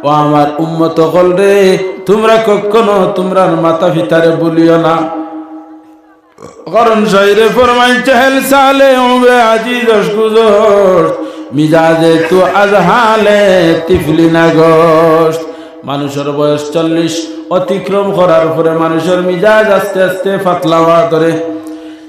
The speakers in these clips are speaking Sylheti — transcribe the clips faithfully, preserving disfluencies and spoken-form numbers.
ও আমার উম্মত অকল রে, তুমরা কখনো তুমরার মাতা পিতারে ভুলিও না। কারণ শায়রে ফরমাইন, "চাহেল সালে উমরে আজিজ অস গুজস্ত, মিজাজে তু আজ হালে তিফলি না গস্ত।" মানুষর বয়স চল্লিশ অতিক্রম করার পরে মানুষর মিজাজ আস্তে আস্তে পাতলা অওয়া ধরে।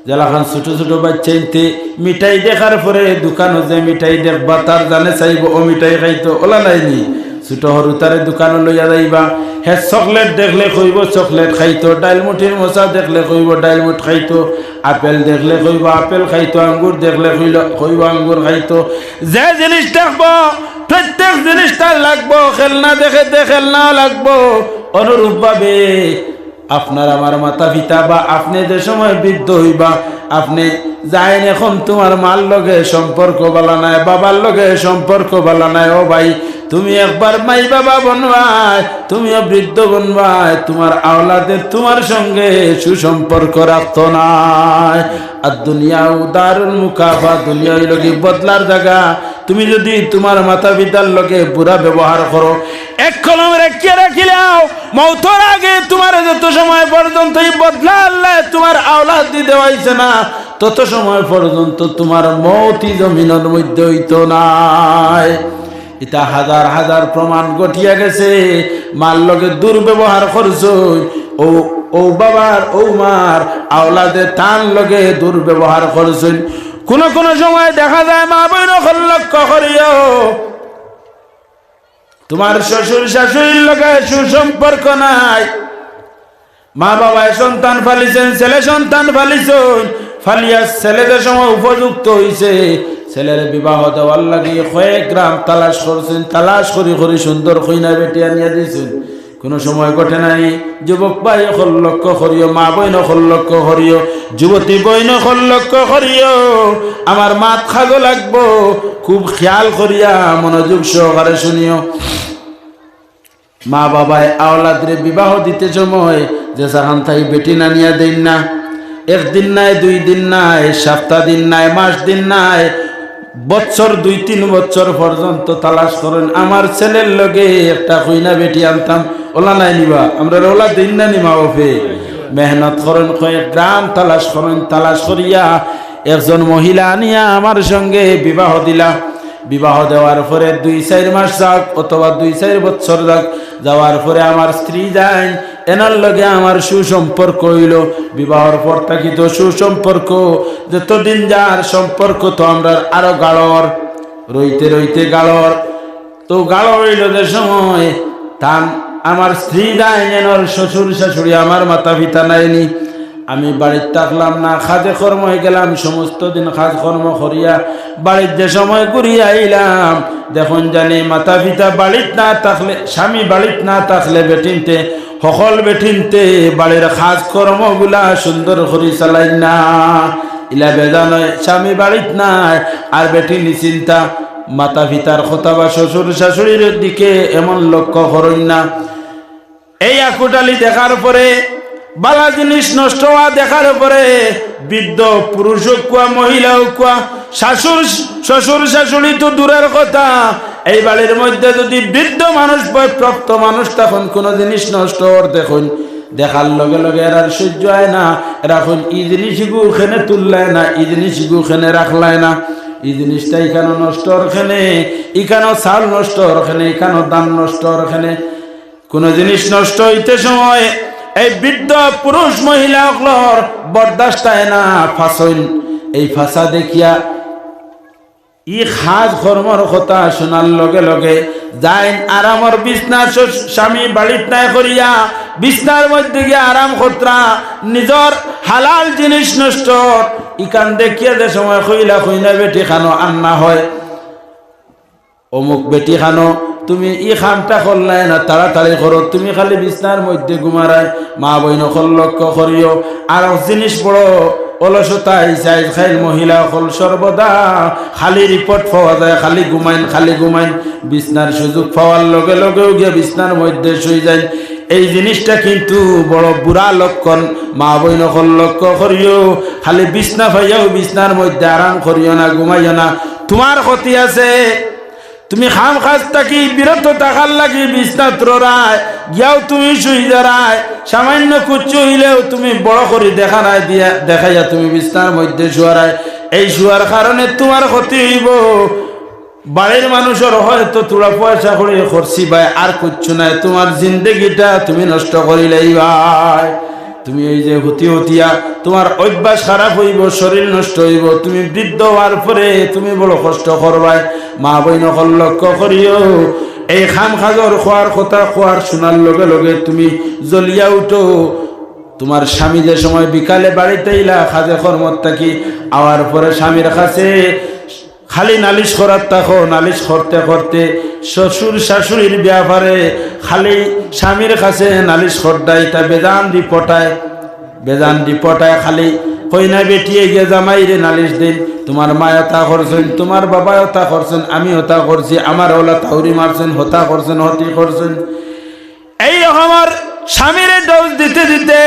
যেলাখান ছোট ছোট বাইচ্চাইন্তে মিঠাই দেখার পরে দোকানো যে মিঠাই দেখবা, তার জানে চাইবো ও মিঠাই খাইতো, অলা নায়নি? ছোট হুরুতারে দোকানো লইয়া যাইবা, হে চকলেট দেখলে কইবো চকলেট খাইতো, ডাইলমুটির মশা দেখলে কইবো ডাইলমুট খাইতো, আপেল দেখলে কইবো আপেল খাইতো, আঙ্গুর দেখলে কইল-, কইবো আঙ্গুর খাইতো। যে জিনিস দেখবো, প্রত্যেক জিনিস তার লাগবো, খেলনা দেখে দে খেলনা লাগবো। অনুরূপভাবে আপনার আমার মাতা পিতা বা আপনে যে সময় বৃদ্ধ অইবা, আপনে যাইন এখন তুমার মার লগে সম্পর্ক বালা নায়, বাবার লগে সম্পর্ক বালা নায়। ও ভাই, তুমি একবার মাই বাবা বনবায়, তুমিও বৃদ্ধ বনবায়, তুমার আওলাদে তুমার সঙ্গে সুসম্পর্ক রাখতো নায়। আর দুনিয়া দারুল মুকাফা, দুনিয়া অইলো কি বদলার জাগা। তুমি যদি তুমার মাতা পিতার লগে বুরা ব্যবহার করো, এক কলম রাখিয়া রাখিলাও, মউতর আগে তুমারে যত সময় পর্যন্ত ই বদলা আল্লায় তুমার আওলাদ দি দেওয়াইছে না, তত সময় পর্যন্ত তুমার মউত ই জমিনর মধ্যে অইতো নায়। ইতা হাজার হাজার প্রমাণ ঘটিয়া গেছে। মার লগে দুর্ব্যবহার করছইন, ও, ও বাবার, ও মার আওলাদে তান লগে দুর্ব্যবহার করছইন। কুনু কুনু সময় দেখা যায়, মা বইন অকল লক্ষ্য করিও, তুমার শ্বশুর শাশুড়ির লগে সুসম্পর্ক নাই। মা বাবায় সন্তান ফালিছইন, ছেলে সন্তান ফালিছইন, ফালিয়া ছেলে যে সময় উপযুক্ত অইছে, ছেলের বিবাহ দেওয়ার লাগি কয়েক গ্রাম তালাশ করছইন, তালাশ করি করি সুন্দর কইনা বেটি আনিয়া দিছইন। কুনু সময় ঘটে নাই। যুবক ভাই অকল লক্ষ্য করিও, মা বইন অকল লক্ষ্য করিও, যুবতী বইন অকল লক্ষ্য করিও, আমার মাত খাগো লাগবো, খুব খেয়াল করিয়া মনোযোগ সহকারে শুনিও। মা বাবায় আওলাদরে বিবাহ দিতে সময় যে যেখান থাকি বেটি আনিয়া দেইন না, একদিন নায়, দুই দিন নায়, সপ্তাহ দিন নায়, মাস দিন নায়, বছর, দুই তিন বছর পর্যন্ত তালাশ করইন, আমার ছেলের লগে একটা কইনা বেটি আনতাম, অলা নায়নি বা, আমরারে অলা দেইন না নি মা বাপে? মেহনত করইন, কয়েক গ্রাম তালাশ করইন, তালাশ করিয়া একজন মহিলা আনিয়া আমার সঙ্গে বিবাহ দিলা। বিবাহ দেওয়ার পরে দুই চাইর মাস যাক অথবা দুই চাইর বছর যাক, যাওয়ার পরে আমার স্ত্রী যাইন, এনার লগে আমার সুসম্পর্ক অইলো। বিবাহর পর থাকি তো সুসম্পর্ক, যতদিন যার সম্পর্ক তো আমরার আরো গাঢ়র, রইতে রইতে গাঢ়র। তো গাঢ় অইলো যে সময়, তান আমার স্ত্রী যাইন, এনর শ্বশুর শাশুড়ি, আমার মাতা পিতা নায়নি। আমি বাড়িত থাকলাম না, কাজে কর্মে গেলাম, সমস্ত দিন কাজ কর্ম করিয়া বাড়িত যে সময় ঘুরিয়া আইলাম, দেখইন জানি মাতা পিতা বাড়িত না থাকলে, স্বামী বাড়িত না থাকলে বেটিন্তে, হকল বেটিন্তে বাড়ির কাজ কর্মগুলা সুন্দর করি চালাইন না। ইলা বেজান অয়, স্বামী বাড়িত নাই, আর বেটিন্তে চিন্তা, মাতা পিতার কথা বা শ্বশুর শাশুড়ির দিকে এমন লক্ষ্য করইন না। এই আকুটালি দেখার পরে, বালা জিনিস নষ্ট অওয়া দেখার পরে, বৃদ্ধ পুরুষ অউক কুয়া, মহিলা অউক কুয়া, শাশুর, শ্বশুর শাশুড়ি তো দূরের কথা, এই বাড়ির মধ্যে যদি বৃদ্ধ মানুষ, বয়ঃপ্রাপ্ত মানুষ, তখন কুনু জিনিস নষ্ট অওয়ার দেখইন, দেখার লগে লগে এরার সইজ্য অয় না, এরা কইন, "ই জিনিস ইগু কেনে তুললায় না, ই জিনিস ইগু কেনে রাখলায় না, ই জিনিসটা ইখানো নষ্ট অর কেনে, ইখানো চাউল নষ্ট অর কেনে, ইখানো ধান নষ্ট অর কেনে।" কুনু জিনিস নষ্ট অইতে সময় এই বৃদ্ধ পুরুষ মহিলা অকলর বরদাস্ত অয় না, ফাঁসইন। এই ফাঁসা দেখিয়া ই কাজ কর্মর কথা শুনার লগে লগে যাইন আরামর বিছনা, শ-, স্বামী বাড়িত নাই করিয়া বিছনার মধ্যে গিয়া আরাম করতরা, নিজর হালাল জিনিস নষ্ট। ইখান দেখিয়া যে সময় কইলা, "কইনা বেটি খানো আন্না হয়, অমুক বেটি খানো, তুমি ই কামটা করলায় না, তাড়াতাড়ি করো, তুমি খালি বিছনার মধ্যে ঘুমারায়।" মা বইন অকল লক্ষ্য করিও, আর এক জিনিস বড় অলসতা আইছে আইজকাইল মহিলা অকল সর্বদা খালি রিপোর্ট পাওয়া যায়, খালি ঘুমাইন, খালি ঘুমাইন। বিছনার সুযোগ পাওয়ার লগে লগেউ গিয়া বিছনার মধ্যে শুই যাইন। এই জিনিসটা কিন্তু বড় বুরা লক্ষণ। মা বইন অকল লক্ষ্য করিও, খালি বিছনা পাইয়াউ বিছনার মধ্যে আরাম করিও না, ঘুমাইও না, তুমার ক্ষতি আছে। তুমি কাম কাজ থাকি বিরত থাকার লাগি বিছনাত রড়ায়, গিয়াও তুমি শুই যারায়, সামান্য কুচ্ছু অইলেও তুমি বড় করি দেখানায় দিয়া, দেখাইয়া তুমি বিছনার মধ্যে শুয়ারায়। এই শুয়ার কারণে তুমার ক্ষতি অইবো। বাড়ির মানুষর হয়তো থুড়া পয়সা কড়ি করছি ভাই, আর কুচ্ছু নায়, তুমার জিন্দেগিটা তুমি নষ্ট করিলাইবায়। তুমি এই যে হুতি হুতিয়া, তুমার অভ্যাস খারাপ অইবো, শরীর নষ্ট অইবো, তুমি বৃদ্ধ অওয়ার পরে তুমি বড় কষ্ট করবায়। মা বইন অকল লক্ষ্য করিও, এই কাম কাজর কওয়ার কথা কওয়ার শুনার লগে লগে তুমি জ্বলিয়া উঠো। তুমার স্বামী যে সময় বিকালে বাড়িত আইলা কাজে কর্মত থাকি, আওয়ার পরে স্বামীর কাছে খালি নালিশ করাত থাকো, নালিশ করতে করতে শ্বশুর শাশুড়ির ব্যাপারে খালি স্বামীর কাছে নালিশ কররায়, তা বেজান দি পটায়, বেজান দি পটায় খালি কইনা বেটিয়ে গিয়া জামাইরে নালিশ দেইন, তুমার মায় অতা করছইন, তুমার বাবায় অতা করছইন, আমি অতা করছি, আমার অলা থাউরি মারছইন, হতা করছইন, হতি করছইন। এই রকমর স্বামীরে দোষ দিতে দিতে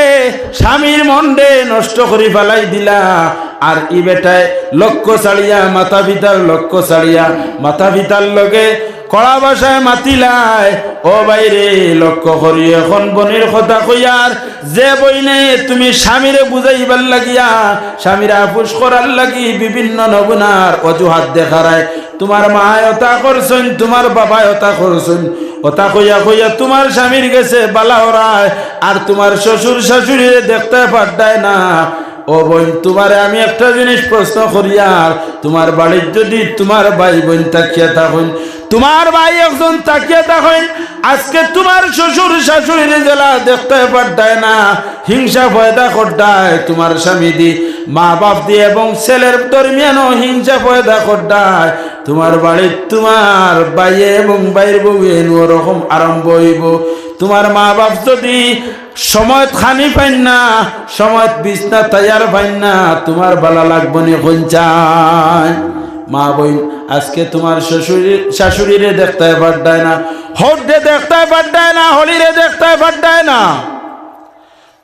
স্বামীর মনরে নষ্ট করি ফালাই দিলা। আর ই বেটায় লক্ষ্য ছাড়িয়া, মাতা পিতার লক্ষ্য ছাড়িয়া, মাতা পিতার লগে কড়া ভাষায় মাতিলায়, "ও ভাইরে, লক্ষ্য করিও, এখন বইনর কথা কইয়ার, যে বইনে তুমি স্বামীরে বুঝাইবার লাগিয়া, স্বামীরে আফুস করার লাগি বিভিন্ন নমুনার অজুহাত দেখারায়, তুমার মায় অতা করছইন, তুমার বাবায় অতা করছইন, অতা কইয়া কইয়া তুমার স্বামীর গেছে বালা অরায়, আর তুমার শ্বশুর শাশুড়িরে দেখতায় পাররায় না।" ও বইন, তুমারে আমি একটা জিনিস প্রশ্ন করিয়ার, তুমার বাড়িত যুদি তুমার ভাই বইন থাকিয়া থাকইন, তুমার ভাই একজন থাকিয়া থাকইন, আজকে তুমার শ্বশুর শাশুড়িরে যেলা দেখতায় পাররায় না, হিংসা পয়দা কররায় তুমার স্বামী দি, মা বাপ দি এবং ছেলের দরমিয়ানও হিংসা পয়দা কররায়, তুমার বাড়িত তুমার ভাইয়ে এবং ভাইর বউয়ে নু ওরকম আরম্ভ অইবো। তুমার মা বাপ যুদি সময়ত খানি পাইন না, সময়ত বিছনা তৈয়ার পাইন না, তুমার বালা লাগবো নি কইন চাই? মা বইন, আজকে তুমার শ্বশুর শাশুড়িরে দেখতায় পাররায় না, হউররে দেখতায় পাররায় না, হড়িরে দেখতায় পাররায় না।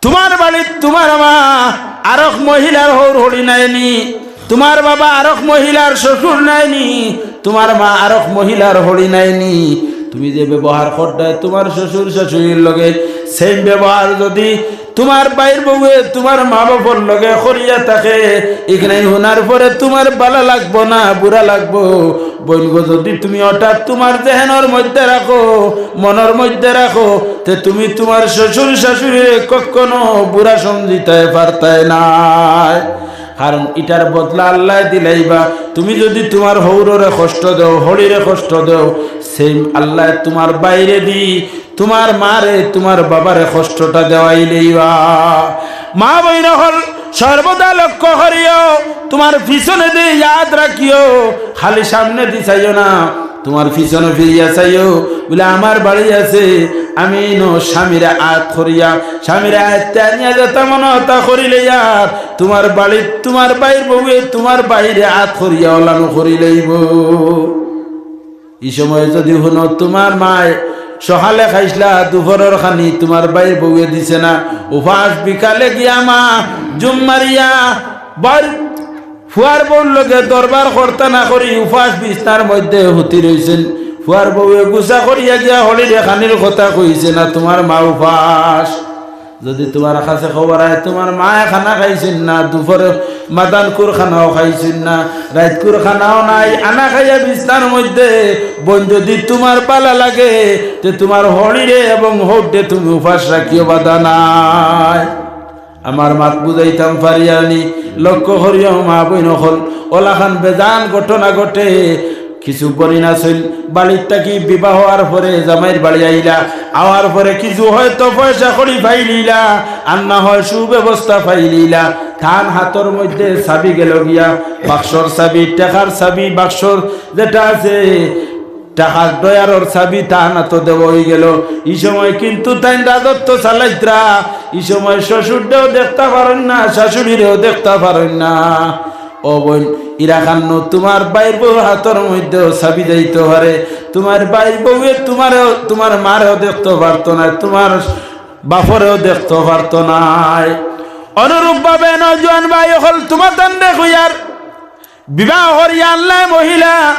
তুমার বাড়িত তুমার মা আরক মহিলার হউর হড়ি নায়নি, তুমার বাবা আরক মহিলার শ্বশুর নায়নি, তুমার মা আরক মহিলার হড়ি নায়নি। তুমি যে ব্যবহার কররায় তুমার শ্বশুর শাশুড়ির লগে, same ব্যবহার যুদি তুমার ভাইর বউয়ে তুমার মা বাপর লগে করিয়া থাকে, ইখান হুনার পরে তুমার বালা লাগবো না, বুরা লাগবো। বইন গো, যুদি তুমি অটা তুমার জেহেনর মধ্যে রাখো, মনর মধ্যে রাখো, তে তুমি তুমার শ্বশুর শাশুড়িরে কখনো বুরা সমঝিতায় পারতায় নায়। কারণ ইটার বদলা আল্লায় দিলাইবা। তুমি যুদি তুমার হউররে কষ্ট দেও, হড়িরে কষ্ট দেও, same আল্লায় তুমার ভাইরে দি, তুমার মারে, তুমার বাবারে কষ্টটা দেওয়াইলাইবা। মা বইন অকল, সর্বদা লক্ষ্য করিও, তুমার পিছনে দি ইয়াদ রাখিও, খালি সামনে দি চাইও না, তুমার পিছনে ফিরিয়া চাইও, বুলে, "আমার বাড়ি আছে, আমি নু স্বামীরে আত করিয়া, স্বামীরে আয়ত্তে আনিয়া যেতা মনো অতা করিলাইয়ার, তুমার বাড়িত তুমার ভাইর বউয়ে তুমার ভাইরে আত করিয়া অলানো করিলাইবো।" ই সময় যুদি হুনো তুমার মায় সকালে খাইছলা, দুপুরর খানি তুমার ভাইর বউয়ে দিছে না, উপাস বিকালে গিয়া মা জুম মারিয়া বার ফুয়ার বউর লগে দরবার করতা না করি উপাস বিছনার মধ্যে হুতি রইছইন। ফুয়ার বউয়ে গুসা করিয়া গিয়া হড়িরে খানির কথা কইছে না, তুমার মা উপাস। যুদি তুমার কাছে খবর আয়, তুমার মায় খানা খাইছইন না, দুপুরে মাদানকুর খানাও খাইছইন না, রাইতকুর খানাও নাই, আনা খাইয়া বিছনার মধ্যে, বইন যুদি তুমার বালা লাগে, তে তুমার হড়িরে এবং হউররে তুমি উপাস রাখিও, বাধা নাই। আমার মাত বুঝাইতাম পারিয়ার নি, লক্ষ্য করিও মা বইন অকল, অলাখান বেজান ঘটনা ঘটে। কিছু বইন আছইন, বাড়িত থাকি বিবাহ অওয়ার পরে জামাইর বাড়ি আইলা, আওয়ার পরে কিছু হয়তো পয়সা কড়ি পাইলিলা, আর না হয় সুব্যবস্থা পাইলিলা, তান হাতর মধ্যে চাবি গেল গিয়া, বাক্সর চাবি, টেকার চাবি, বাক্সর যেটা আছে, টেকার ডয়ারর চাবি তান আতো দেওয়া অইগেল। ই সময় কিন্তু তাইন রাজত্ব চালাইতরা, ই সময় শ্বশুররেও দেখতা পারইন না, শাশুড়িরেও দেখতা পারইন না। ও বইন, ইরাখান নু তুমার ভাইর বউর হাতর মধ্যেও চাবি যাইতো পারে। তুমার ভাইর বউয়ে তুমারেও, তুমার মারেও দেখতো পারতো না, তুমার বাপরেও দেখতো পারতো নায়। অনুরূপভাবে নওজোয়ান ভাই অকল, তুমাতানরে কইয়ার, বিবাহ করিয়া আনলায় মহিলা,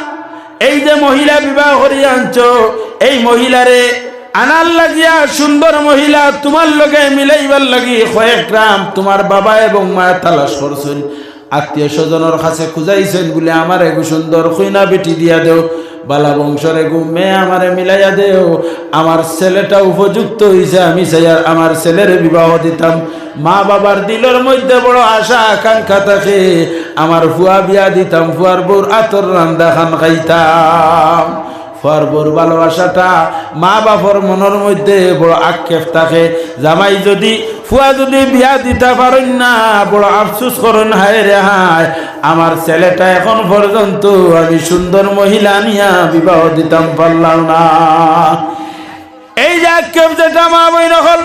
এই যে মহিলা বিবাহ করিয়া আনছো, এই মহিলারে আনার লাগিয়া, সুন্দর মহিলা তুমার লগে মিলাইবার লাগি কয়েক গ্রাম তুমার বাবা এবং মায় তালাশ করছইন, আত্মীয় স্বজনর কাছে খুঁজাইছইন, বুলে, "আমার এগু সুন্দর কইনা বেটি দিয়া দেও, বালা বংশর এগু মেয়ে আমারে মিলাইয়া দেও, আমার ছেলেটা উপযুক্ত অইছে, আমি চাইয়ার আমার ছেলেরে বিবাহ দিতাম।" মা বাবার দিলর মধ্যে বড় আশা আকাঙ্ক্ষা থাকে, "আমার ফুয়া বিয়া দিতাম, ফুয়ার বউর আতর রান্দা খান খাইতাম।" ফুয়ার বউর ভালোবাসাটা মা বাপর মনর মধ্যে বড় আক্ষেপ থাকে। জামাই যদি, ফুয়া যদি বিয়া দিতা পারইন না, বড় আফসোস করইন, "হায় রে হায়, আমার ছেলেটা এখন পর্যন্ত আমি সুন্দর মহিলা আনিয়া বিবাহ দিতাম পারলাম না।" এই যে আক্ষেপ যেটা মা বইন অকল,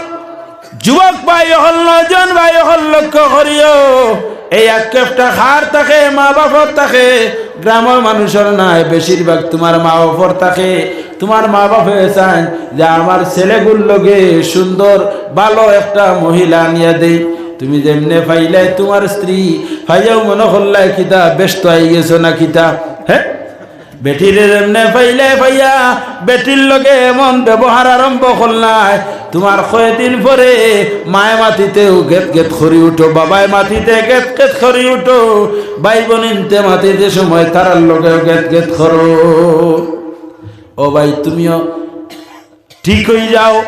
যুবক ভাই অকল, নওজোয়ান ভাই অকল, লক্ষ্য করিও, এই আক্ষেপটা কার থাকে? মা বাপর থাকে। গ্রামর মানুষর নায়, বেশিরভাগ তুমার মা বাপর থাকে। তুমার মা বাপে চাইন যে আমার ছেলেগুর লগে সুন্দর ভালো একটা মহিলা আনিয়া দেই। তুমি যেমনে পাইলায় তুমার স্ত্রী, পাইয়াউ মনো করলায় কিতা বেহেস্তো আইগেছো না কিতা? হে, বেটিরে যেমনে পাইলায়, পাইয়া বেটির লগে এমন ব্যবহার আরম্ভ করলায়, তুমার কয়দিন পরে মায় মাতিতেউ গেত গেত করি উঠো, বাবায় মাতিতে গেত গেত করি উঠো, ভাই বইনতে মাতিতে সময় তারার লগেউ গেত গেত করো। ও ভাই, তুমিও ঠিক অই যাও,